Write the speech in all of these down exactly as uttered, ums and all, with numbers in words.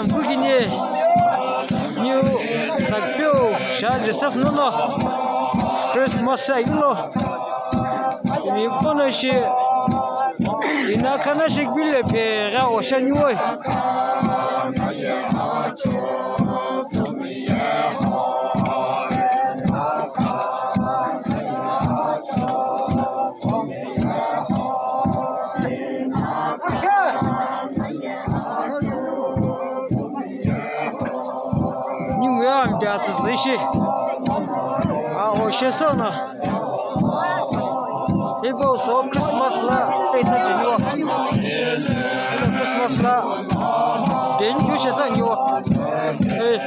Bukini New Sakpio Shah Joseph nono Christmas aghi lo timi phono shi ina khana shi kbile phe gha oshani woi. Ningu ya ambi atsütsü ishi. A, oshesana. Hipau so Christmas la peita cheni wo. Hipau Christmas la beni yu shesa ni wo. Hey.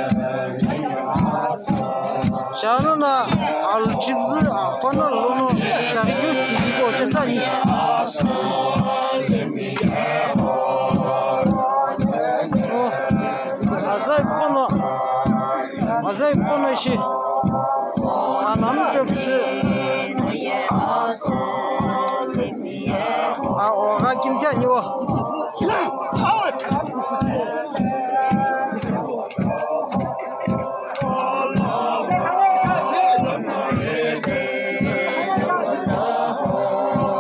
Shano na aluchibzu apana lono sagikyu tiki ko chesani. Oh, azai pono, azai pono shi. Anam pepsi. A, oga kimte ani wo.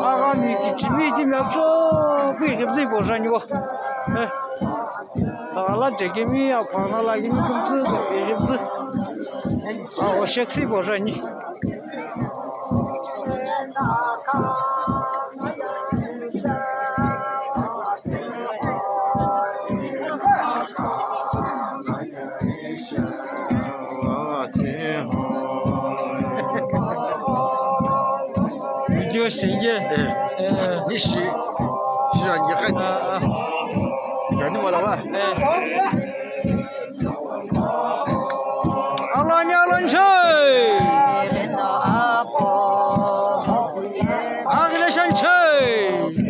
Aga mi ti chimi ti mi acho pi ti bzi bo jani wo. Eh. Tala jekemi aphana lagimi kumtsu ejibtsu. A, oshek si bojani. Video senge. Eh. Eh. Nishi. Shira nyekai. Ah, ah. Jani wala wa. Eh. Alani, alani chai. Agile shan chai.